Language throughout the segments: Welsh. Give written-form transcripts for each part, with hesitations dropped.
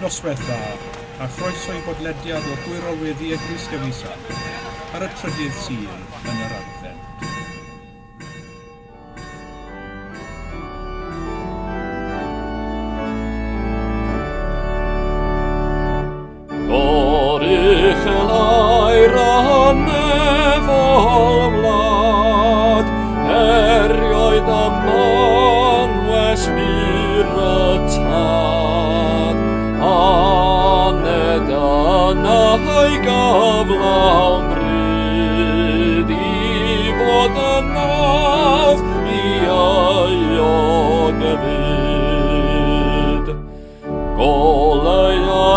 Noswaith dda, a chroeso i bodlediad o Gwyrol Weddi Eglwys Dewi Sant ar y trydydd Sul yn yr Adfent. Goruchel nefol wlad, erioed y manwes bur y tad, aned yna i gyflawn bryd, i fod yn nawdd i euog fyd. Goleuai'n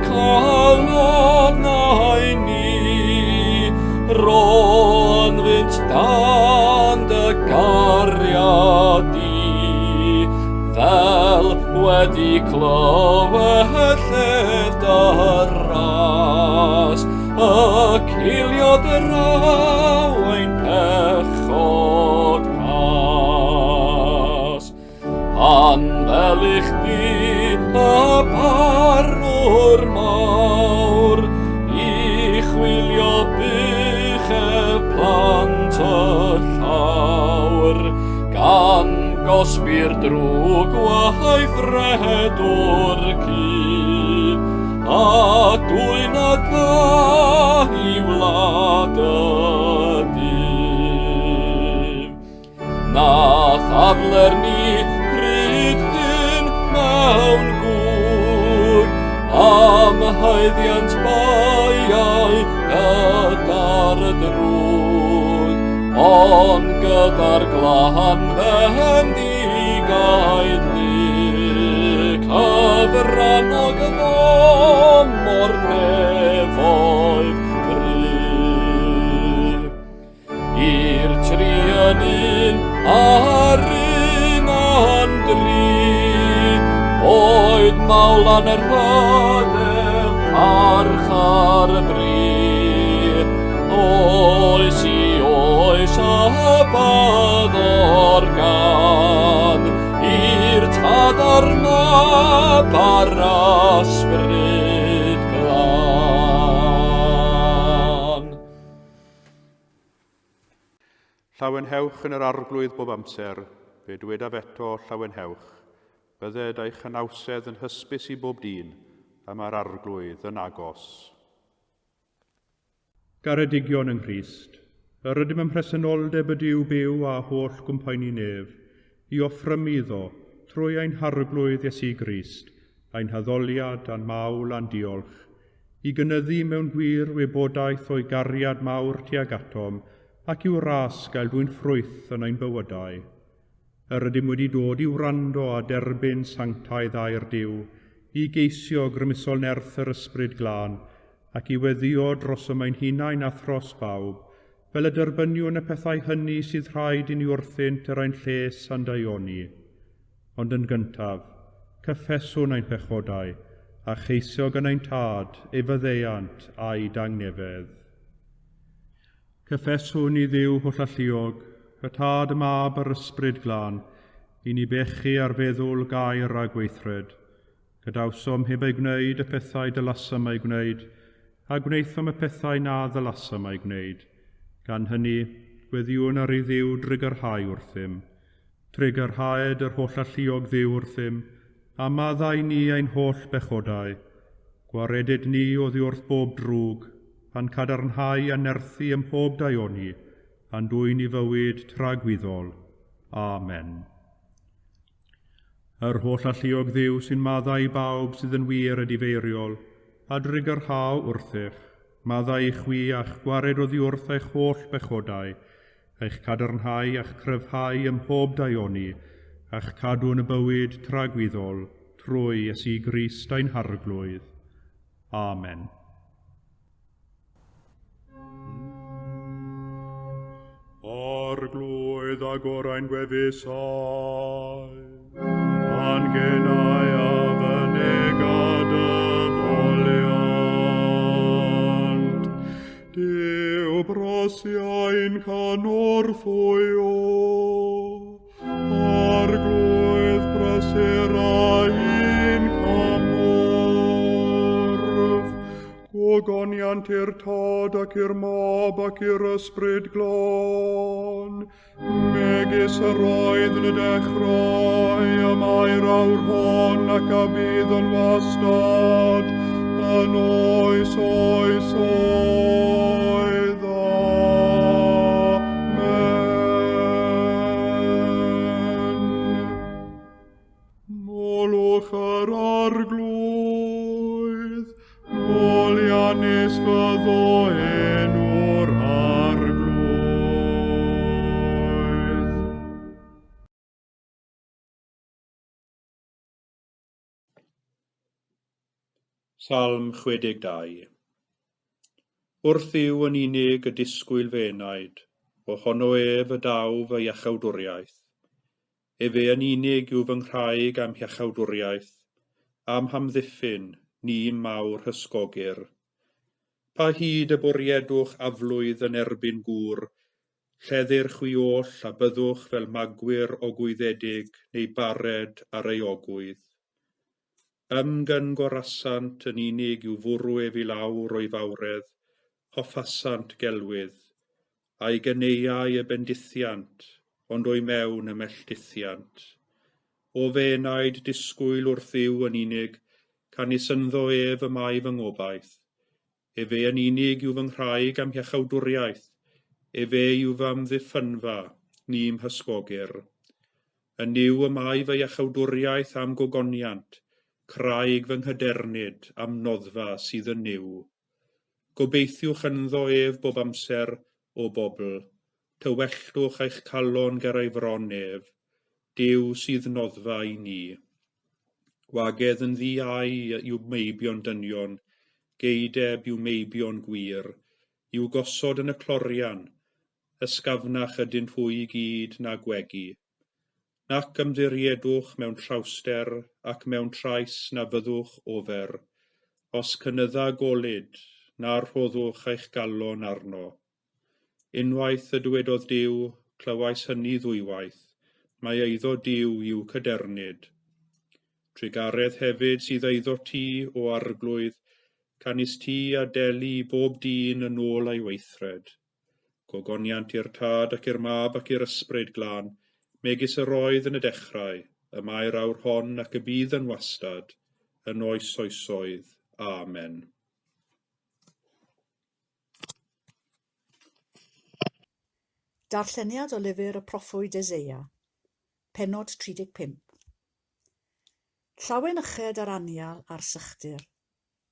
calonnau ni, rho'n fynt dan dy gariad di, fel wedi clywed llef dy ras, y cilio draw ein pechod cas. Pan fel i chdi y barnwr mawr i chwilio buchedd plant y llawr, gan gosbi'r drwg weithredwr cudd, a dwyn y da i wlad y dydd. Na thafler ni pryd hyn mewn gŵr, am haeddiant baiau gyda'r drwg, ond gyda'r glân fendigaid lu, cyfrannog ddom o'r nefoedd bru. I'r tri yn un a'r un yn dri, boed mawl anrhydedd parch ar bri. Oes i oes a byddor gan, i'r tad a'r mab a'r ysbryd glân. Llawenhewch yn yr Arglwydd bob amser, fe dwedaf eto, llawenhewch. Bydded a'i chynawsedd yn hysbys i bob dyn, y mae'r Arglwydd yn agos. Garedigion yng Nghrist, yr ydym ym mhresenoldeb y Duw byw a holl gwmpaeni nef, i offrymu iddo, trwy ein Harglwydd Iesu Grist, ein haddoliad a'n mawl a'n diolch, i gynyddu mewn gwir wybodaeth o'i gariad mawr tuag atom ac i'w ras gael dwyn ffrwyth yn ein bywydau. Yr ydym wedi dod i wrando a derbyn sanctaidd air Duw, i geisio grymusol nerth yr Ysbryd Glân, ac i weddïo drosom ein hunain a thros bawb, fel y derbyniwn y pethau hynny sydd rhaid i ni wrthynt er ein lles a'n daioni. Ond yn gyntaf, cyffeswn ein pechodau, a cheisio gan ein Tad ei faddeuant a'i dangnefedd. Cyffeswn i Dduw hollalluog, y Tad, y Mab a'r Ysbryd Glân, i ni bechu ar feddwl, gair a gweithred. Gadawsom heb eu gwneud y pethau dylasom eu gwneud, a gwnaethom y pethau na ddylasom eu gwneud. Gan hynny, gweddïwn ar i Dduw drugarhau wrthym. Trugarhaed yr Hollalluog Dduw wrthym, a maddau ni ein holl bechodau. Gwareded ni oddi wrth bob drwg, a'n cadarnhau a nerthu ym mhob daioni, a'n dwyn i fywyd tragwyddol. Amen. Yr Hollalluog Dduw sy'n maddau i bawb sydd yn wir edifeiriol, a drugarhau wrthych, maddau i chwi a'ch gwared oddi wrth eich holl bechodau, eich cadarnhau a'ch cryfhau ym mhob daioni, a'ch cadw yn y bywyd tragwyddol, trwy Iesu Grist ein Harglwydd. Amen. Arglwydd agor ein gwefusau, a'n genau a fynega dy foliant. Duw brosiau'n cynorthwyo, Arglwydd brysur ein cymorth. Gogoniant i'r Tad ac i'r Mab ac i'r Ysbryd Glân, megis yr oedd yn y dechrau, y mae'r awr hon ac a bydd yn wastad, yn oes oes oedd. Amen. Molwch yr Arglwydd, moliannus fyddo enw'r Arglwydd. Salm 62. Wrth Dduw yn unig y disgwyl fy enaid, ohono ef y daw fy iachawdwriaeth. Efe yn unig yw fy nghraig a'm hiachawdwriaeth, a'm hamddiffyn, ni'm mawr hysgogir. Pa hyd y bwriedwch aflwydd yn erbyn gŵr, lleddir chwi oll a byddwch fel magwyr ogwyddedig neu bared ar ei ogwydd. Ymgyngorasant yn unig i'w fwrw ef i lawr o'i fawredd, hoffasant gelwydd, a'i geneuau y bendithiant, ond o'i mewn y melltithiant. O fy enaid disgwyl wrth Dduw yn unig, canys ynddo ef y mae fy ngobaith. Efe yn unig yw fy nghraig a'm hiachawdwriaeth, efe yw fy amddiffynfa, ni'm hysgogir. Yn Nuw y mae fy iachawdwriaeth a'm gogoniant, craig fy nghadernid am noddfa sydd yn Nuw. Gobeithiwch ynddo ef bob amser, o bobl, tywellwch eich calon ger ei fron ef, Duw sydd noddfa i ni. Gwagedd yn ddiau i'w meibion dynion, geideb i'w meibion gwir, i'w gosod yn y clorian, ysgafnach ydynt hwy i gyd na gwegi. Nac ymddiriedwch mewn trawster ac mewn trais na fyddwch ofer, os cynydda golud, na rhoddwch eich galon arno. Unwaith y dywedodd Duw, clywais hynny ddwywaith, mae eiddo Duw i'w cadernid. Trugaredd hefyd sydd eiddo ti, o Arglwydd, canys ti a deli bob dyn yn ôl ei weithred. Gogoniant i'r Tad ac i'r Mab ac i'r Ysbryd Glân, megis yr oedd yn y dechrau, y mae'r awr hon ac y bydd yn wastad, yn oes oesoedd. Amen. Darlleniad o lyfr y proffwyd Eseia, pennod 35. Llawenyched yr anial a'r sychdir,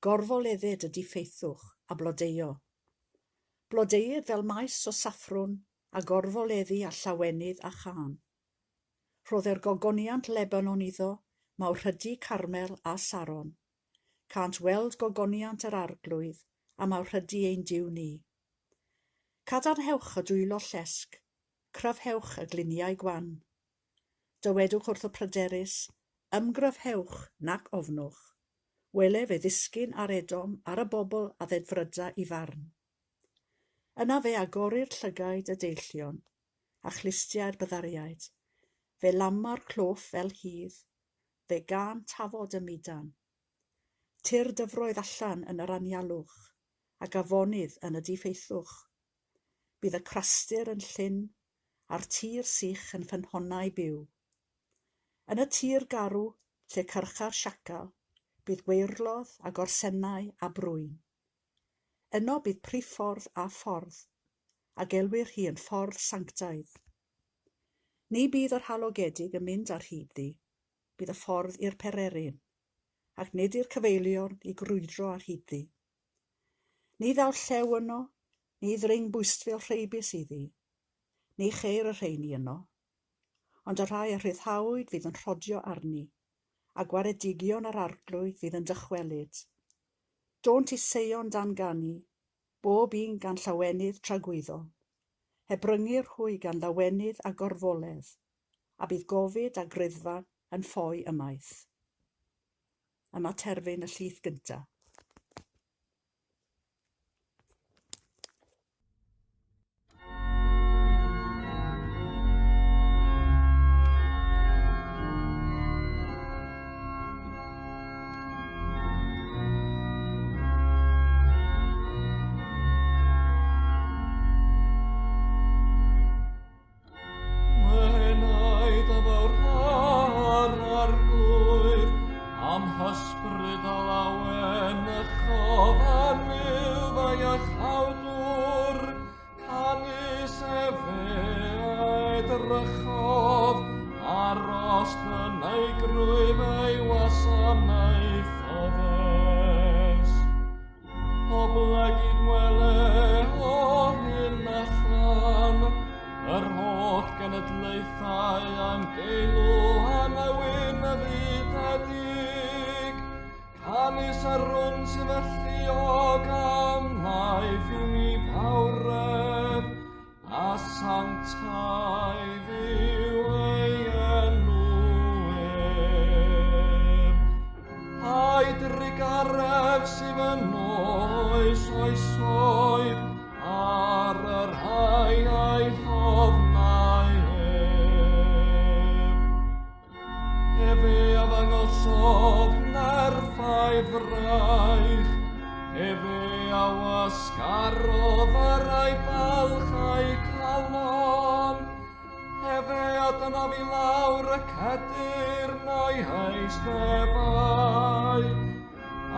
gorfoledded y diffeithwch a blodeuo. Blodeued fel maes o saffrwn a gorfoleddu a llawenydd a chân. Rhodder gogoniant Lebanon iddo, mawrhydi Carmel a Saron. Cânt weld gogoniant yr Arglwydd a mawrhydi ein Duw ni. Cadarnhewch y dwylo llesg, cryfhewch y gliniau gwan. Dywedwch wrth y pryderus, ymgryfhewch nac ofnwch. Wele fe ddisgyn ar Edom ar y bobl a ddedfryda i farn. Yna fe agorir llygaid y deillion, a chlustiau'r byddariaid. Fe lama'r cloff fel hydd, fe gân tafod y mudan. Tir dyfroedd allan yn yr anialwch, ac afonydd yn y diffeithwch. Bydd y crastir yn llyn, a'r tir sych yn ffynhonnau byw. Yn y tir garw, lle cyrcha'r siacal, bydd gweirglodd a gorsennau a brwyn. Yno bydd priffordd a ffordd, a gelwir hi yn ffordd sanctaidd. Ni bydd yr halogedig yn mynd ar hyd-ddi, bydd y ffordd i'r pererin, ac nid i'r cyfeiliorn i grwydro ar hyd-ddi. Ni ddaw llew yno, ni ddring bwystfil rheibus iddi. Ni cheir y rheini yno. Ond y rhai a rhyddhawyd fydd yn rhodio arni, a gwaredigion yr Arglwydd fydd yn dychwelyd. Dônt i Seion dan ganu, bob un gan llawenydd tragwyddol. Hebryngir hwy gan lawenydd a gorfoledd, a bydd gofid a greddfa yn ffoi ymaith. Yma terfyn y llith gyntaf. geilw yn y fudedig, canys yr hwn sydd alluog am wnaeth i mi fawredd, a sanctaidd yw ei enw ef. A'i drugaredd sydd yn oes oesoedd, ar y rhai a'i hofnai ef. Efe a ddangosodd nerth a'i fraich, efe a wasgarodd yr a'i balch a'i calon, efe a dynodd i lawr y cedyrn o'i heisteddau,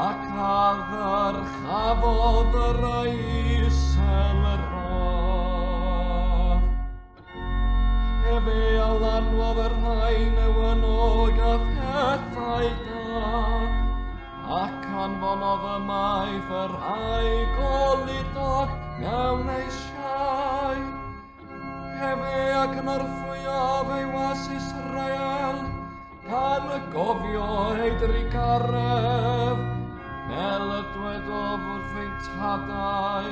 ac a ddyrchafodd yr a'i isel yr radd. Efe a lanwodd y rhai newynog a phethau da, ac anfonodd ymaith y rhai goludog mewn eisiau. Efe a gynorthwyodd ei was Israel, gan gofio ei drugaredd, fel y dwedodd wrth ein tadau,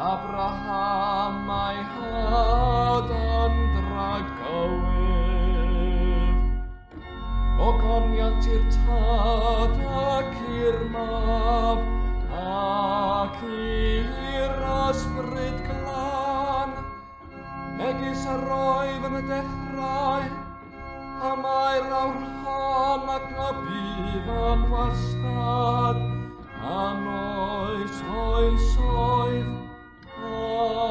Abraham a'i had yn dragywydd. Gogoniant i'r Tad ac i'r Mab ac i'r Ysbryd Glân, megis yr oedd yn y dechrau, y mae'r awr hon ac y bydd yn wastad, yn oes oesoedd. Amen.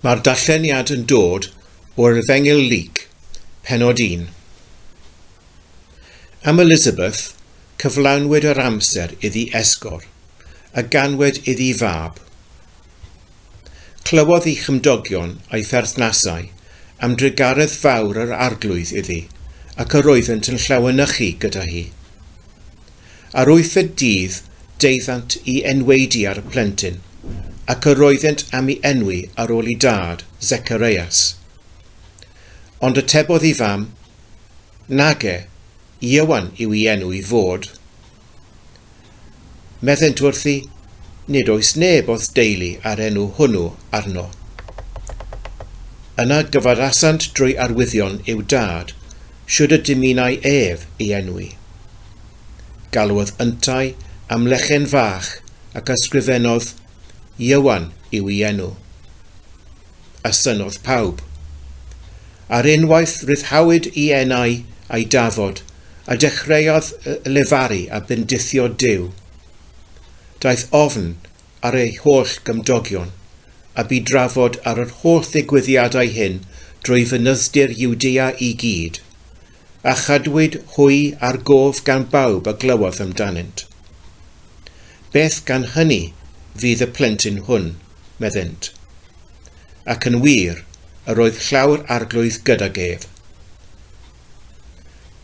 Mae'r darlleniad yn dod o'r Efengyl Luc, pennod 1. Am Elizabeth, cyflawnwyd yr amser iddi esgor, a ganwyd iddi fab. Clywodd ei chymdogion a'i pherthnasau am drugaredd fawr yr Arglwydd iddi, ac yr oeddynt yn llawenychu gyda hi. Ar wythfed dydd daethant i enwaedu ar y plentyn, ac yr oeddent am ei enwi ar ôl ei dad, Zecharias. Ond atebodd ei fam, Nage, Ioan yw ei enw i fod. Meddent wrthi, Nid oes neb o'th deulu â'r enw hwnnw arno. Yna gyfarasant drwy arwyddion i'w dad, shwd y dymunai ef ei enwi. Galwodd yntau am lechen fach ac ysgrifennodd, Ieuan yw ei enw. A synnodd pawb. Ar unwaith rhyddhawyd ei enau a'i dafod, a dechreuodd lefaru a bendithio Duw. Daeth ofn ar ei holl gymdogion, a bu drafod ar yr holl ddigwyddiadau hyn drwy fynydd-dir Iwdea i gyd, a chadwyd hwy ar gof gan bawb a glywodd amdanynt. Beth gan hynny fydd y plentyn hwn? meddynt. Ac yn wir, yr oedd llaw'r Arglwydd gydag ef.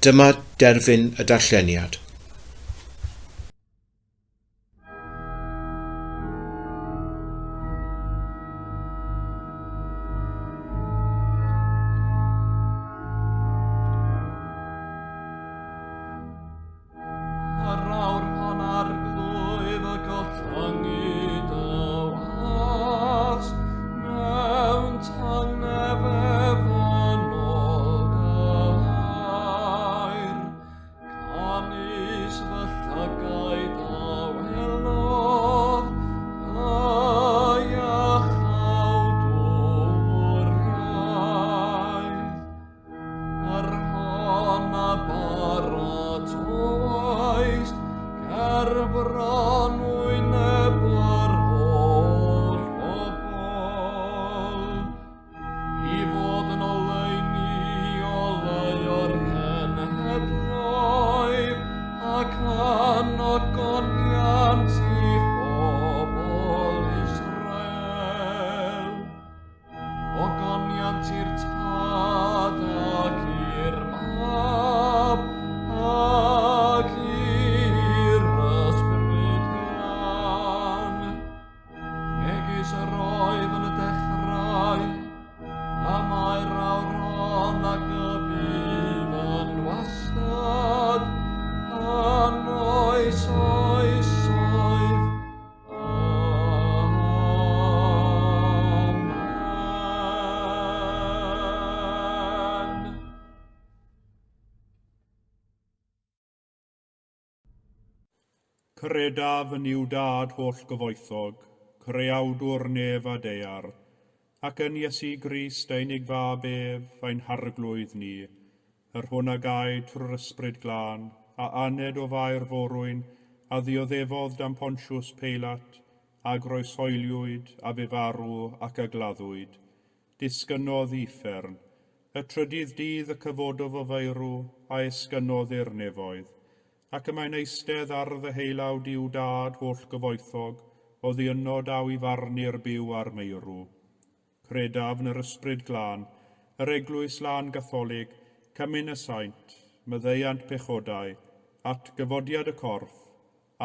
Dyma derfyn y darlleniad. Yr awr hon Arglwydd y gollyngi dy was, mewn tangnefedd yn ôl dy air. Canys fy llygaid a welodd dy iachawdwriaeth. Yr hon a baratoaist ger bron wyneb yr holl bobl, i fod yn oleuni oleuo'r cenhedloedd, ac anogoniant i'th bobl Israel. Ogoniant i'r Tad ac i'r Mab ac i'r Ysbryd. Credaf yn i'w dad holl gyfoethog, creawdwr nef a daear, ac yn Iesu Grist ein unig fab ef, ein harglwydd ni, yr hwn a gaed trwy'r ysbryd glân, a aned o Fair forwyn, a ddioddefodd dan Pontius Peilat, a groeshoeliwyd, a bu farw ac a gladdwyd. Disgynnodd i uffern. Y trydydd dydd y cyfododd o feirw, a esgynnodd i'r nefoedd. Ac y mae'n eistedd ar ddeheulaw Duw Dad holl gyfoethog, oddi yno daw i farnu'r byw a'r meirw. Credaf yn yr ysbryd glân, yr eglwys lân gatholig, cymun y saint, maddeuant pechodau, at gyfodiad y corff,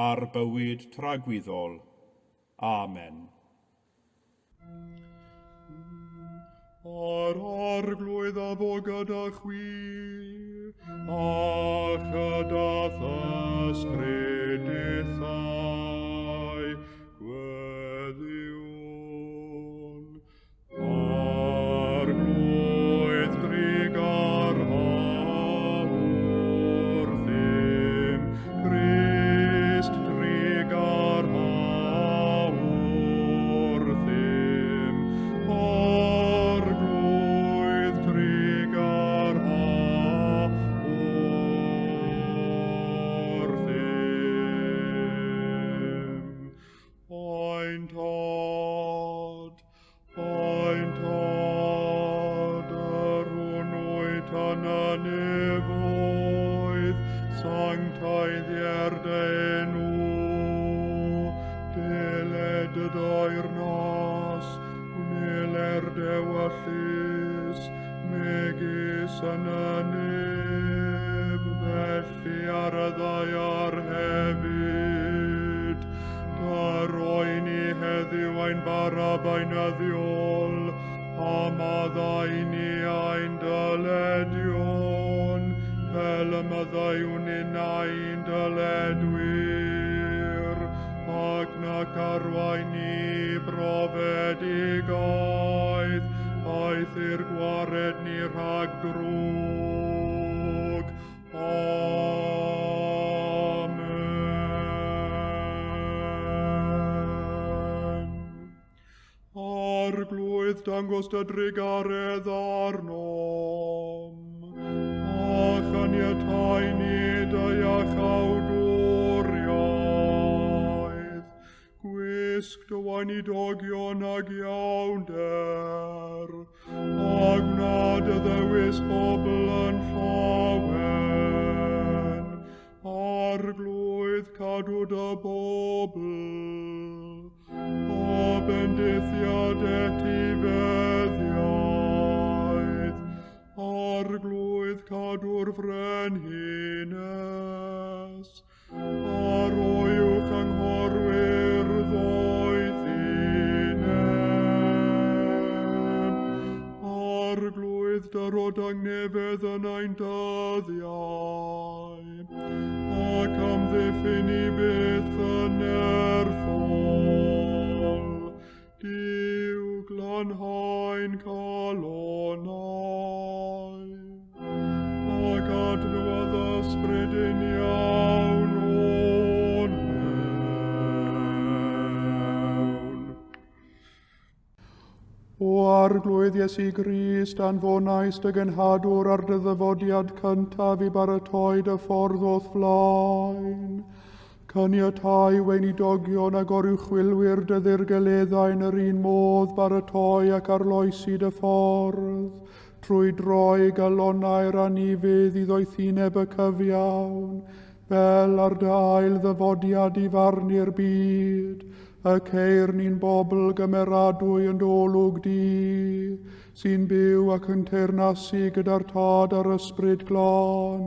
a'r bywyd tragwyddol. Amen. A'r arglwydd a fo gyda chwi, a chyda ysbryd dithau, gweddïwn. Arglwydd drugarha wrthym, Crist drugarha wrthym, Arglwydd drugarha wrthym. Ein Tad, ein Tad, yr hwn wyt yn y nefoedd, sancteiddier dy enw, deled dy deyrnas, gwneler dy ewyllys, megis yn y nef, felly ar y ddaear hefyd. Dyro i ni heddiw ein bara beunyddiol, a maddau i ni ein dyledion, fel y maddeuwn ninnau i'n dyledwyr, ac nac arwain ni i brofedigaeth, eithr gwared ni rhag drwg. Amen. Arglwydd, dangos dy drugaredd arnom, a chaniatau i ni dy iachawdwriaeth. Gwisg dy weinidogion ag iawnder, a gwna dy ddewis bobl yn llawen. Arglwydd, cadw dy bobl, a bendithiad etifeddiaeth. Arglwydd, cadw'r frenhines, a rho i'w chynghorwyr ddoethineb. Arglwydd, dyro dangnefedd yn ein dyddiau, ac amddiffyn ni byth yn nerthol. Duw, glanhau'n calonnau, ac adnewyddu ysbryd uniawn o'n mewn. O Arglwydd Iesu Grist, anfonais dy genhadwr ar dy ddyfodiad cyntaf i baratoi dy ffordd o'th flaen. Caniatau weinidogion a goruchwylwyr dy ddirgeleddau yn yr un modd baratoi ac arloesi dy ffordd, trwy droi galonnau'r anufudd i ddoethineb y cyfiawn, fel ar dy ail ddyfodiad i farnu'r byd, y ceir ni'n bobl gymeradwy yn dy olwg di, sy'n byw ac yn teyrnasu gyda'r Tad a'r Ysbryd Glân,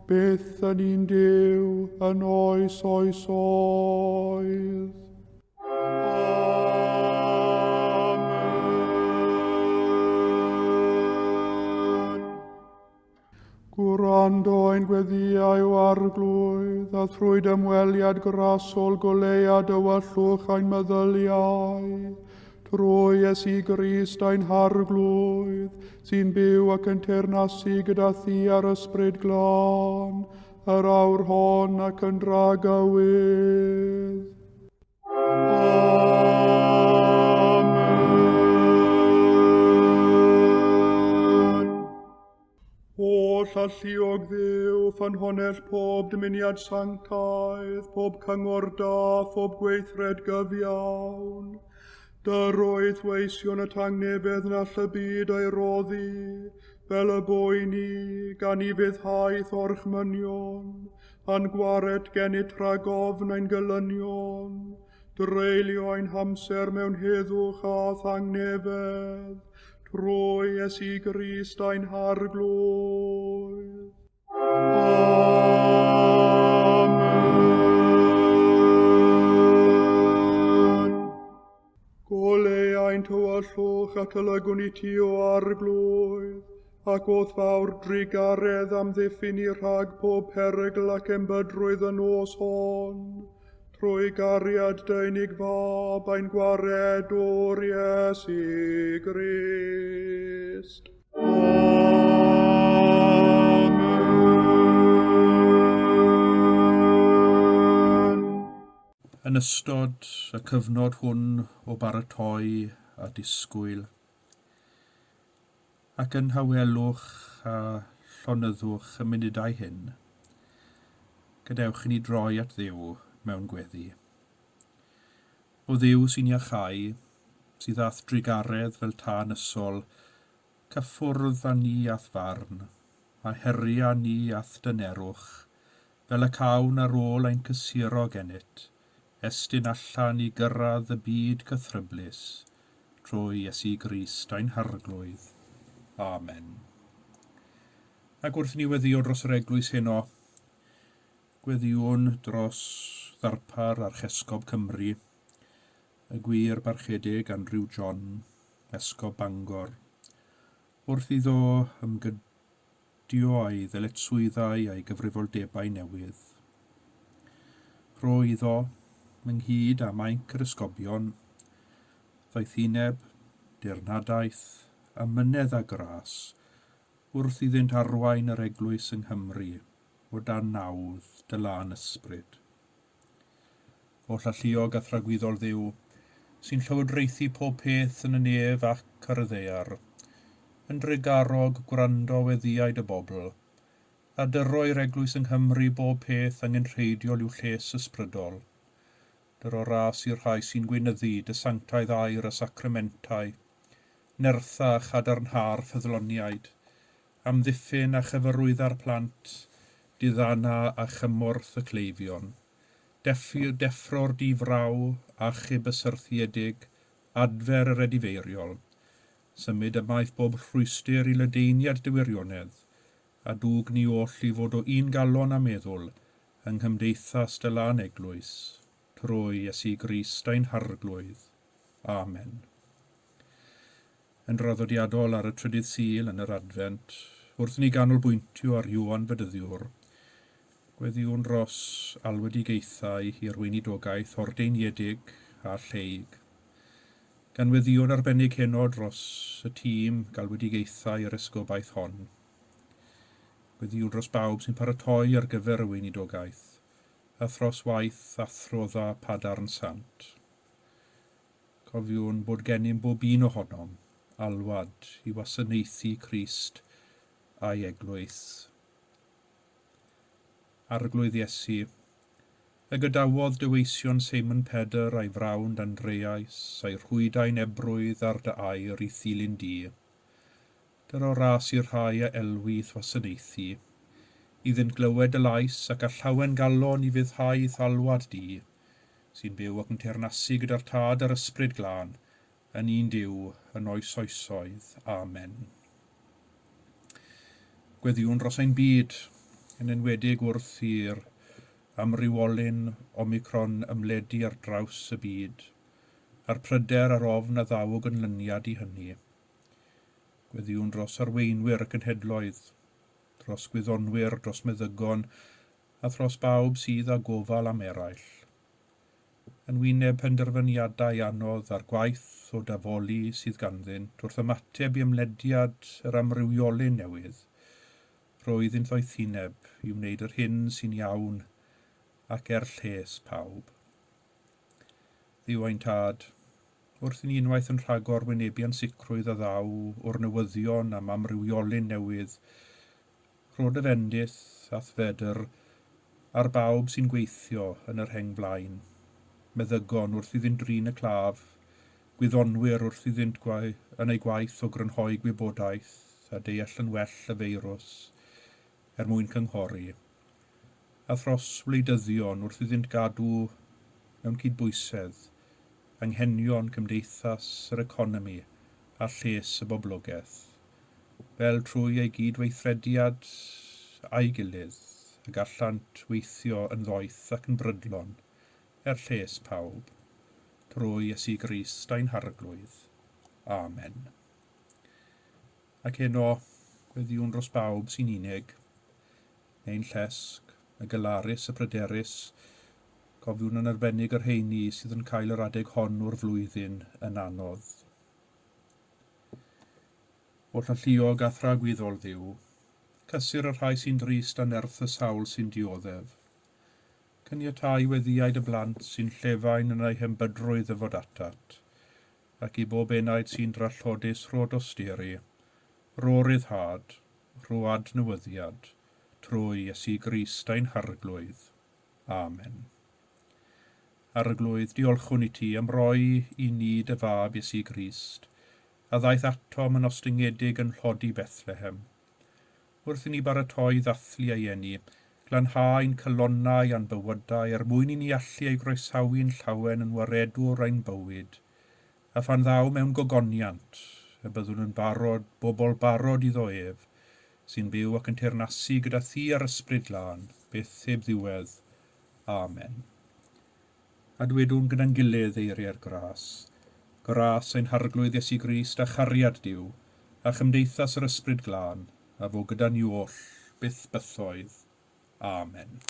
byth yn un Duw, yn oes oesoedd. Amen. Gwrando ein gweddïau o Arglwydd, a thrwy dy ymweliad grasol goleua dywyllwch ein meddyliau, trwy Iesu Grist ein Harglwydd, sy'n byw ac yn teyrnasu gyda thi a'r Ysbryd Glân, yr awr hon ac yn dragywydd. Hollalluog Dduw, ffynhonnell pob dymuniad sanctaidd, pob cyngor da, phob gweithred gyfiawn. Dyroedd weision y tangnefedd na all y byd ei roddi, fel y boeni, gan i fyddhaeth orchmynion, a'n gwared gennyt rhag ofn ein gelynion, dreulio ein hamser mewn heddwch a thangnefedd, trwy Iesu Grist ein Harglwydd. Amen. Goleu ein tywyllwch at y lygwn i ti o Arglwydd, ac o'th fawr drugaredd amddiffyn ni rhag pob perygl ac embydrwydd y nos hon, trwy gariad dy unig fab ein gwaredwr Iesu Grist. Amen. Yn ystod y cyfnod hwn o baratoi a disgwyl, ac yn nhawelwch a llonyddwch y munudau hyn, gadewch i ni droi at Dduw mewn gweddi. O Dduw sy'n iachau, sydd â'th drugaredd fel tân ysol, cyffwrdd â ni a'th farn, a heria ni a'th dynerwch, fel y cawn ar ôl ein cysuro gennyt, estyn allan i gyrraedd y byd cythryblus, trwy Iesu Grist ein Harglwydd. Amen. Ac wrth i ni weddïo dros yr eglwys heno, gweddïwn dros ddarpar Archesgob Cymru, y gwir barchedig Andrew John, Esgob Bangor, wrth iddo ymgydio â'i ddyletswyddau a'i gyfrifoldebau newydd. Rho iddo, ynghyd â mainc yr esgobion, ddoethineb, dirnadaeth, amynedd a gras, wrth iddynt arwain yr eglwys yng Nghymru o dan nawdd dy lân ysbryd. Oll alluog a thragwyddol Dduw, sy'n llywodraethu pob peth yn y nef ac ar y ddaear, yn drugarog gwrando weddïau dy bobl, a dyroi'r eglwys yng Nghymru bob peth angenrheidiol i'w lles ysbrydol. Dyro ras i'r rhai sy'n gweinyddu dy sanctaidd air a sacramentau, nertha a chadarnha'r ffyddloniaid, amddiffyn a chyfarwydda'r plant, diddana a chymorth y cleifion, deffro'r difraw, achub y syrthiedig, adfer yr edifeiriol, symud ymaith bob rhwystr i ledaeniad dy wirionedd, a dwg ni oll i fod o un galon a meddwl yng nghymdeithas dy lân eglwys, trwy Iesu Grist ein Harglwydd. Amen. Yn draddodiadol ar y trydydd Sul yn yr Adfent, wrth i ni ganolbwyntio ar Ioan Fedyddiwr, gweddïwn dros alwedigaethau i'r weinidogaeth ordeiniedig a lleig. Gan weddïo'n arbennig heno dros y tîm galwedigaethau yr esgobaeth hon. Gweddïwn dros bawb sy'n paratoi ar gyfer y weinidogaeth, a thros waith athro dda Padarn Sant. Cofiwn bod gennym bob un ohonom alwad i wasanaethu Crist a'i eglwys. Arglwydd Iesu, y gadawodd dy weision Seimon Pedr a'i frawd Andreas a'i rhwydau'n ebrwydd ar dy air i ddilyn di. Dyro ras i'r rhai a elwi i'th wasanaethu, iddynt glywed dy lais ac â llawen galon i fuddhau i'th alwad di, sy'n byw ac yn teyrnasu gyda'r Tad a'r Ysbryd Glân, yn un Duw, yn oes oesoedd. Amen. Gweddïwn dros ein byd, yn enwedig wrth i'r amrywiolyn Omicron ymledu ar draws y byd, a'r pryder a'r ofn a ddaw o ganlyniad i hynny. Gweddïwn dros arweinwyr y cenhedloedd, dros gwyddonwyr, dros meddygon, a thros bawb sydd â gofal am eraill. Yn wyneb penderfyniadau anodd a'r gwaith o dafoli sydd ganddynt wrth ymateb i ymlediad yr amrywiolyn newydd, rho iddynt ddoethineb i wneud yr hyn sy'n iawn ac er lles pawb. Dduw ein Tad, wrth i ni unwaith yn rhagor wynebu ansicrwydd a ddaw o'r newyddion am amrywiolyn newydd, Rho dy fendith a'th fedr ar bawb sy'n gweithio yn yr rheng flaen. Meddygon wrth iddynt drin y claf, gwyddonwyr wrth iddynt yn eu gwaith o grynhoi gwybodaeth a deall yn well y feirws er mwyn cynghori, a thros wleidyddion wrth iddynt gadw mewn cydbwysedd anghenion cymdeithas, yr economi a lles y boblogaeth, fel trwy ei gydweithrediad a'i gilydd y gallant weithio yn ddoeth ac yn brydlon er lles pawb, trwy Iesu Grist ein Harglwydd. Amen. Ac heno, gweddïwn dros bawb sy'n unig, neu'n llesg, y galarus, y pryderus, cofiwn yn arbennig yr rheini sydd yn cael yr adeg hon o'r flwyddyn yn anodd. Oll alluog a thragwyddol Dduw, cysur y rhai sy'n drist a nerth y sawl sy'n dioddef. Caniatáu weddïau dy blant sy'n llefain yn eu hembydrwydd ddyfod atat, ac i bob enaid sy'n drallodus rho dosturi, rho ryddhad, rho adnewyddiad, trwy Iesu Grist ein Harglwydd. Amen. Arglwydd, diolchwn i ti am roi i ni dy fab Iesu Grist, a ddaeth atom yn ostyngedig yn nhlodi Bethlehem. Wrth i ni baratoi ddathlu ei eni, glanhau ein calonnau a'n bywydau er mwyn i ni allu ei groesawu'n llawen yn waredwr ein bywyd, a phan ddaw mewn gogoniant, y byddwn yn barod, bobl barod iddo ef, sy'n byw ac yn teyrnasu gyda thi a'r Ysbryd Glân, byth heb ddiwedd. Amen. A dwedwn gyda'n gilydd eiriau'r gras. Gras ein Harglwydd Iesu Grist a chariad Duw, a chymdeithas yr Ysbryd Glân, a fo gyda ni oll, byth bythoedd. Amen.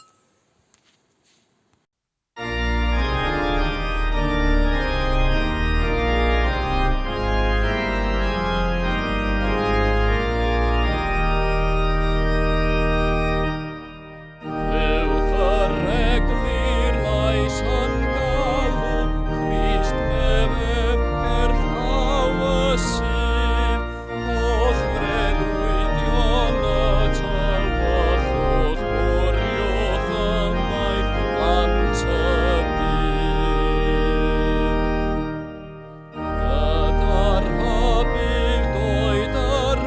Clywch yr eglur lais yn galw, Crist mefef gerllaw y sydd, holl freuddwydion y tywyllwch, bwriwch ymaith bant y dydd. Gyda'r rhybudd doed yr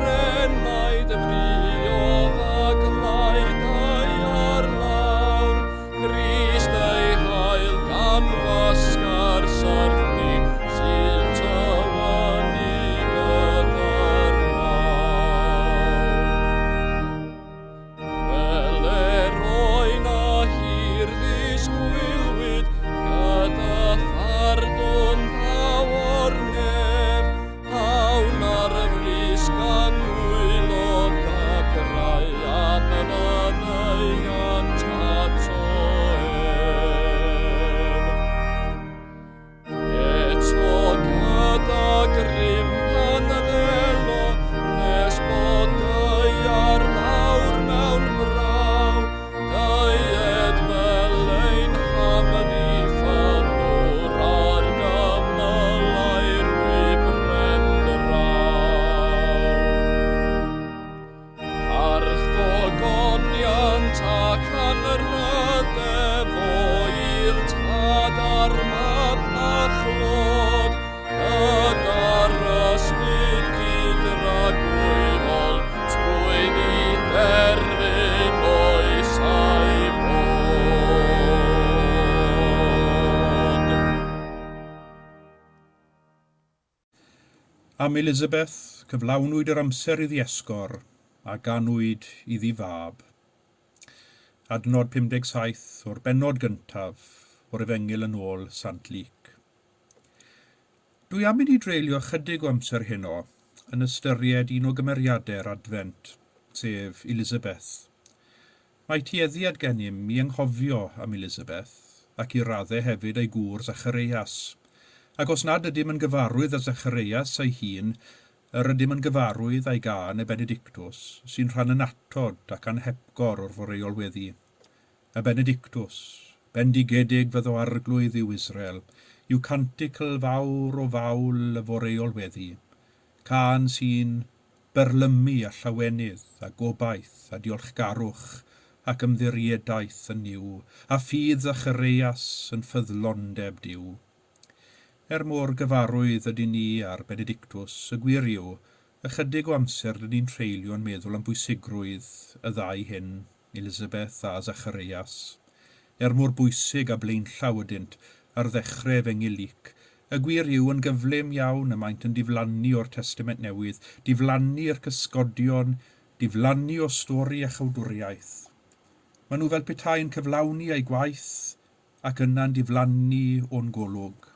enaid friodd a glau daear lawr, Crist ei hail gan wasgar syrthni sy'n tywynnu gyda'r wawr. Wele roen a hir ddisgwylwyd gyda phardwn daw o'r nef, awn ar y frys gan wylo dagrau am y faddeuant ato ef. Eto gyda grym pan ddelo, nes bod daear lawr mewn braw, deued fel ein hamddiffynwr ar gymylau'r wybren draw. Parch gogoniant ac anrhydedd o i'r Tad a'r Mab a chlod, gyda'r Ysbryd cydragwyfol, trwy ddiderfyn oesau bod. Am Elizabeth, cyflawnwyd yr amser iddi esgor, a ganwyd iddi fab. Adnod 57 o'r bennod gyntaf o'r Efengyl yn ôl Sant Luc. Dwi am i ni dreulio chydig o amser heno yn ystyried un o gymeriadau'r Adfent, sef Elizabeth. Mae tueddiad gennym i anghofio am Elizabeth, ac i raddau hefyd ei gŵr Zacharias. Ac os nad ydym yn gyfarwydd â Zacharias ei hun, yr ydym yn gyfarwydd â'i gân y Benedictus, sy'n rhan annatod ac anhepgor o'r foreol weddi. Y Benedictus, bendigedig fyddo Arglwydd Dduw Israel, yw canticl fawr o fawl y foreol weddi, cân sy'n byrlymu â llawenydd a gobaith a diolchgarwch ac ymddiriedaeth yn Nuw, a ffydd Zachareias yn ffyddlondeb Duw. Er mor gyfarwydd ydyn ni â'r Benedictus, y gwir yw, ychydig o amser dyn ni'n treulio yn meddwl am bwysigrwydd y ddau hyn, Elizabeth a Zachareias. Er mor bwysig a blaenllaw ydynt ar ddechrau Efengyl Luc, y gwir yw yn gyflym iawn y maent yn diflannu o'r Testament Newydd, diflannu i'r cysgodion, diflannu o stori a chawdwriaeth. Maen nhw fel petai yn cyflawni eu gwaith ac yna'n diflannu o'n golwg.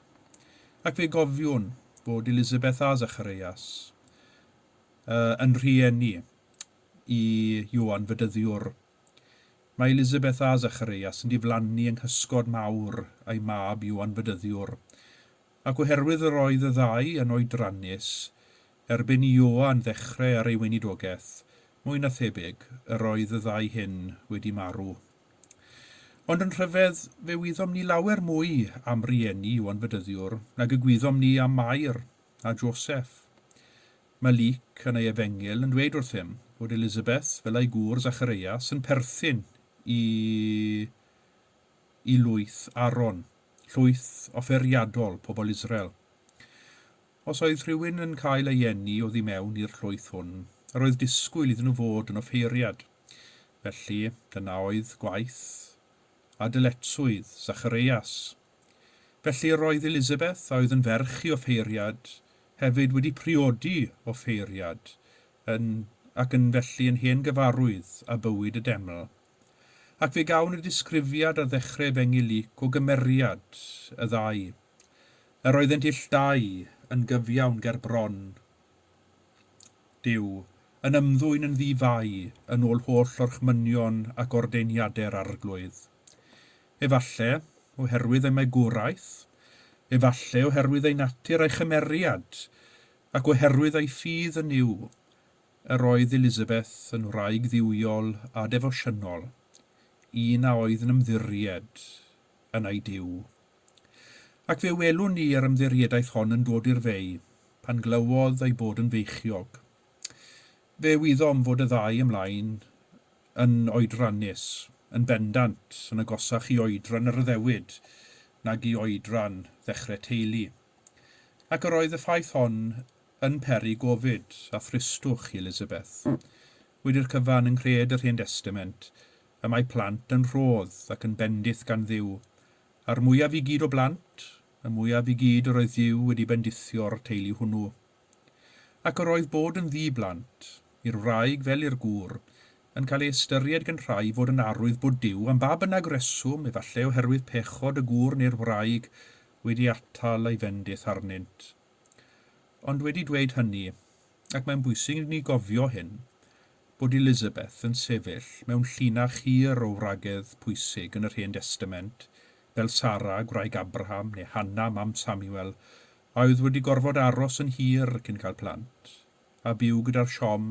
Ac fe gofiwn fod Elizabeth a Zachareias yn rhieni i Ioan Fedyddiwr. Mae Elizabeth a Zachareias yn diflannu yng nghysgod mawr ei mab Ioan Fedyddiwr, ac oherwydd yr oedd y ddau yn oedrannus, erbyn i Ioan ddechrau ar ei weinidogaeth, mwy na thebyg, yr oedd y ddau hyn wedi marw. Ond yn rhyfedd, fe wyddom ni lawer mwy am rieni Ioan Fedyddiwr nag y gwyddom ni am Mair a Joseph. Mae Luc yn ei Efengyl yn dweud wrthym fod Elizabeth, fel ei gŵr Zachareias, yn perthyn i i lwyth Aaron, llwyth offeiriadol pobl Israel. Os oedd rhywun yn cael ei eni oddi mewn i'r llwyth hwn, yr oedd disgwyl iddyn nhw fod yn offeiriad. Felly, dyna oedd gwaith a dyletswydd Zachareias. Felly, yr oedd Elizabeth, a oedd yn ferch i offeiriad, hefyd wedi priodi offeiriad, yn, ac yn felly yn hen gyfarwydd â bywyd y deml. Ac fe gawn y disgrifiad ar ddechrau Efengyl Luc o gymeriad y ddau. Yr oeddent ill dau yn gyfiawn ger bron Duw, yn ymddwyn yn ddi-fai yn ôl holl orchmynion ac ordeiniadau'r Arglwydd. Efalle, oherwydd ei magwraeth, efalle oherwydd ei natur a'i chymeriad, ac oherwydd ei ffydd yn Nuw, yr oedd Elizabeth yn wraig dduwiol a defosiynol, un a oedd yn ymddiried yn ei Duw. Ac fe welwn ni yr ymddiriedaeth hon yn dod i'r fei, pan glywodd ei bod yn feichiog. Fe wyddom fod y ddau ymlaen yn oedrannus, yn bendant, yn agosach i oedran yr addewid nag i oedran ddechrau teulu. Ac yr oedd y ffaith hon yn peri gofid a thristwch i Elizabeth. Wedi'r cyfan yng nghred yr Hen Destament, y mae plant yn rhodd ac yn bendith gan Dduw, A'r mwyaf i gyd o blant, y mwyaf i gyd yr oedd Duw wedi bendithio'r teulu hwnnw. Ac yr oedd bod yn ddi-blant, i'r wraig fel i'r gŵr, yn cael ei ystyried gan rhai fod yn arwydd bod Duw, am ba bynnag reswm, efallai oherwydd pechod y gŵr neu'r wraig, wedi atal ei fendith arnynt. Ond wedi dweud hynny, ac mae'n bwysig i ni gofio hyn, bod Elizabeth yn sefyll mewn llinach hir o wragedd pwysig yn yr Hen Destament, fel Sara, gwraig Abraham, neu Hanna, mam Samuel, a oedd wedi gorfod aros yn hir cyn cael plant, a byw gyda'r siom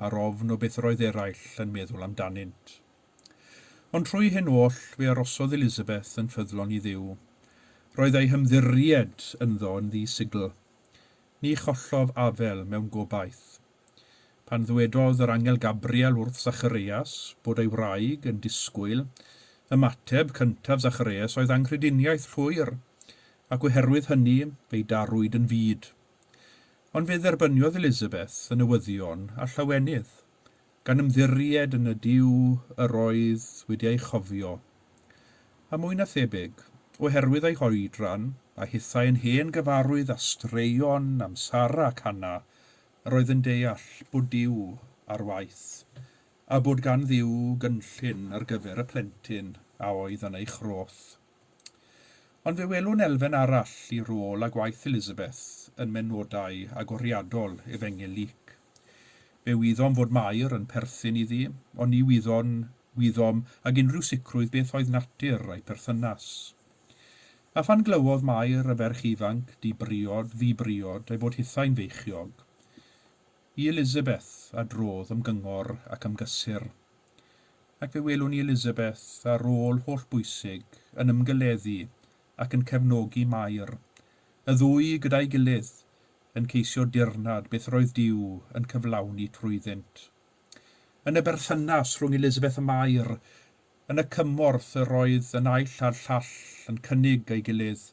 a'r ofn o beth yr oedd eraill yn meddwl amdanynt. Ond trwy hyn oll, fe arosodd Elizabeth yn ffyddlon i Dduw. Roedd ei hymddiried ynddo yn ddi-sigl. Ni chollodd afel mewn gobaith. Pan ddywedodd yr angel Gabriel wrth Zachareias bod ei wraig yn disgwyl, ymateb cyntaf Zachareias oedd anghrediniaeth llwyr, ac oherwydd hynny fe'i darwyd yn fud. Ond fe dderbyniodd Elizabeth y newyddion â llawenydd, gan ymddiried yn y Duw yr oedd wedi ei chofio. A mwy na thebyg, oherwydd ei hoedran, a hithau yn hen gyfarwydd â straeon am Sara ac Hanna, Yr oedd yn deall bod Duw ar waith, a bod gan Dduw gynllun ar gyfer y plentyn a oedd yn ei chroth. Ond fe welwn elfen arall i rôl a gwaith Elizabeth yn mhenodau agoriadol Efengyl Luc. Fe wyddom fod Mair yn perthyn iddi, ond ni wyddon wyddom ag unrhyw sicrwydd beth oedd natur ei pherthynas. A phan glywodd Mair, y ferch ifanc, di-briod, ddi-briod, ei bod hithau'n feichiog, i Elizabeth a drodd am gyngor ac am gysur. Ac fe welwn i Elizabeth ar rôl hollbwysig yn ymgeleddu ac yn cefnogi Mair, y ddwy gyda'i gilydd, yn ceisio dirnad beth roedd Duw yn cyflawni trwyddynt. Yn y berthynas rhwng Elizabeth a Mair, yn y cymorth yr oedd y naill a'r llall yn cynnig ei gilydd,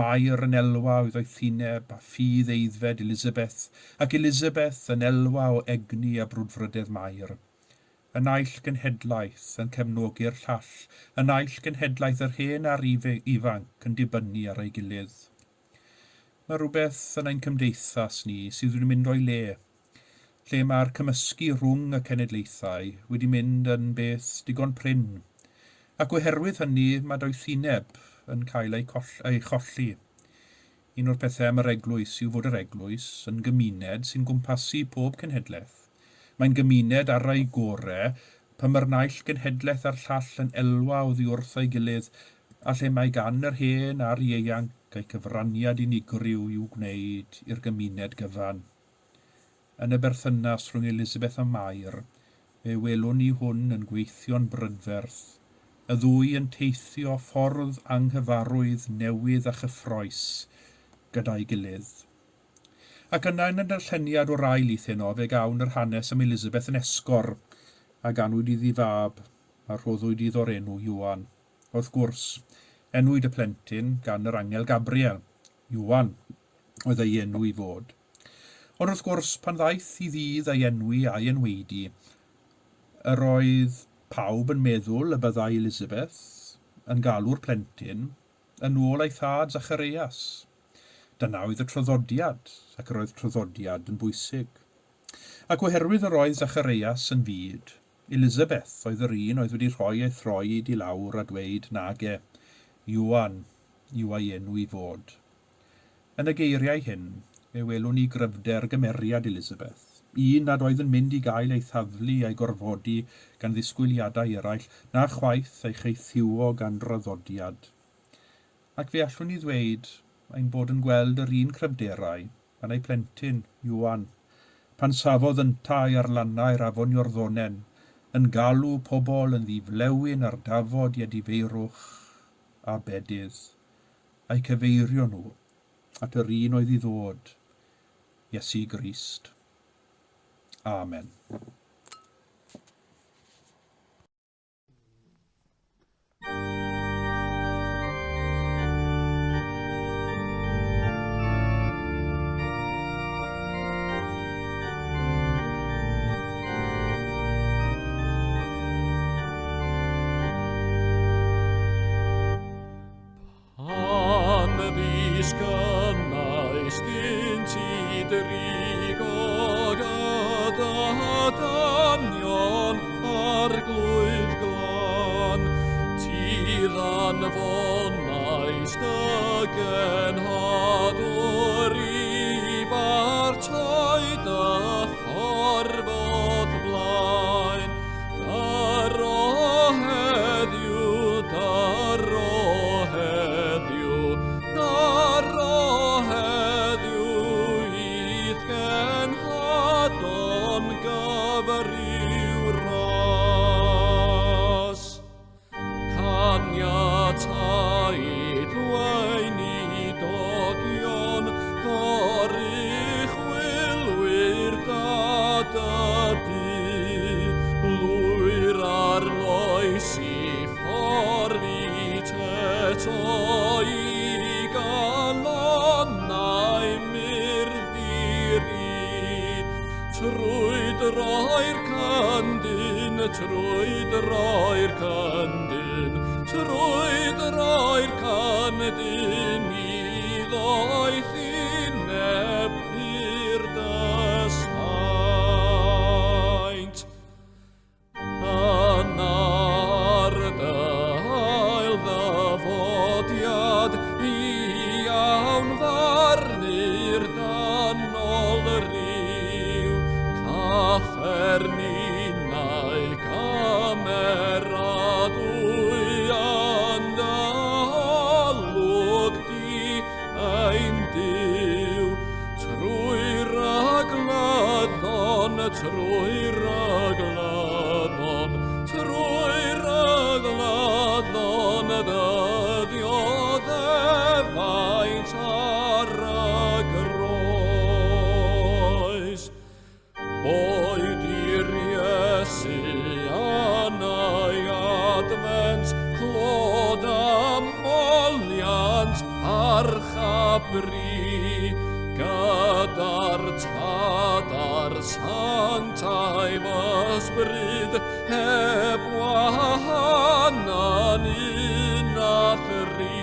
Mair yn elwa o'i ddoethineb a ffydd aeddfed Elizabeth, ac Elizabeth yn elwa o egni a brwdfrydedd Mair. Y naill genhedlaeth yn cefnogi'r llall, y naill genhedlaeth yr hen a'r ifanc yn dibynnu ar ei gilydd. Mae rhywbeth yn ein cymdeithas ni sydd wedi mynd o'i le, lle mae'r cymysgu rhwng y cenedlaethau wedi mynd yn beth digon prin, ac oherwydd hynny mae doethineb yn cael ei, coll ei cholli. Un o'r pethau am yr eglwys yw fod yr eglwys yn gymuned sy'n gwmpasu pob cenhedlaeth. Mae'n gymuned ar ei gore pan mae'r naill genhedlaeth a'r llall yn elwa oddi wrth ei gilydd a lle mae gan yr hen a'r ieuanc eu cyfraniad unigryw i'w gwneud i'r gymuned gyfan. Yn y berthynas rhwng Elizabeth a Mair, fe welwn ni hwn yn gweithio'n brydferth, y ddwy yn teithio ffordd anghyfarwydd newydd a chyffrous gyda'i gilydd. Ac yna yn y darlleniad o'r ail lith heno fe gawn yr hanes am Elizabeth yn esgor, a ganwyd iddi fab, a rhoddwyd iddo'r enw Ioan. Wrth gwrs, enwyd y plentyn gan yr angel Gabriel, Ioan oedd ei enw i fod. Ond wrth gwrs, pan ddaeth i ddydd ei enwi a'i enwaedu, yr oedd pawb yn meddwl y byddai Elizabeth yn galw'r plentyn yn ôl ei thad Zacharias. Dyna oedd y traddodiad, ac yr oedd traddodiad yn bwysig. Ac oherwydd yr oedd Zacharias yn fud, Elizabeth oedd yr un oedd wedi rhoi ei throed i lawr a dweud nage, Ioan yw ei enw i fod. Yn y geiriau hyn, fe welwn ni gryfder gymeriad Elizabeth, un nad oedd yn mynd i gael ei thaflu a'i gorfodi gan ddisgwyliadau eraill, na chwaith ei chaethiwo gan draddodiad. Ac fe allwn ni ddweud ein bod yn gweld yr un cryfderau yn ei phlentyn, Ioan, pan safodd yntau ar lannau'r afon Iorddonen, yn galw pobl yn ddiflewyn ar dafod i edifeirwch a bedydd, a'u cyfeirio nhw at yr un oedd i ddod, Iesu Grist. Amen. Pan ddisgynnais gynt i drigo gyda dynion arglwydd glân, ti ddanfonais dy genhadwr i bartoi dy ffordd o'th flaen. Daro heddiw, daro heddiw, daro heddiw i'th parch a bri, gyda'r Tad a'r Sanctaidd Ysbryd, heb wahanan un a thri.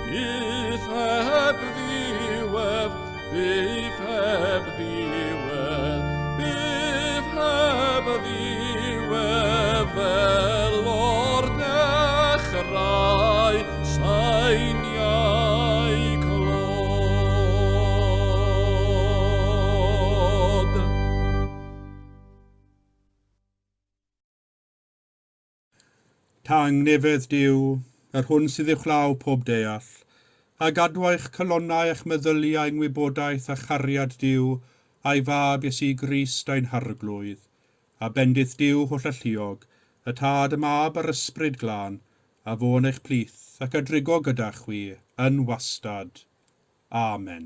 Byth heb ddiwedd, byth heb ddiwedd, byth heb ddiwedd, fel o'r dechrau seiniau clod. Tangnefedd Duw, yr hwn sydd uwchlaw pob deall, a gadw eich calonnau a'ch meddyliau yng ngwybodaeth a chariad Duw a'i fab Iesu Grist ein Harglwydd, a bendith Duw hollalluog, y Tad, y Mab a'r Ysbryd Glân, a fo yn eich plith ac a drigo gyda chwi yn wastad. Amen.